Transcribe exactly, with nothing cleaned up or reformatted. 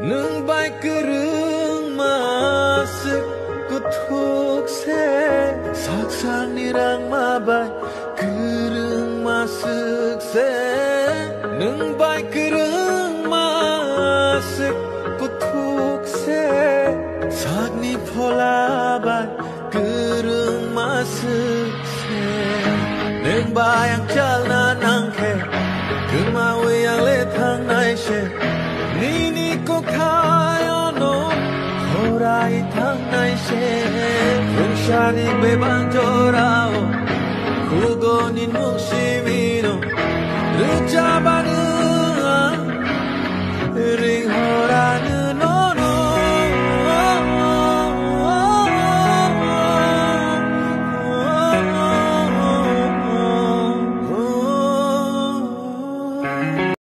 Nwng bai kwrwngma swk kuthuk se, sak sakni rangma bai kwrwngma swk se. Nwng bai kwrwngma swk kuthuk se, sakni phola bai kwrwngma swk se. Nwng bai ang chalna nang khe, kwmawi ang le thangnai se. Nini kokhai ano khorai thangnai se. Khungsari bebak jorao, khugoni mung simino, rwchapani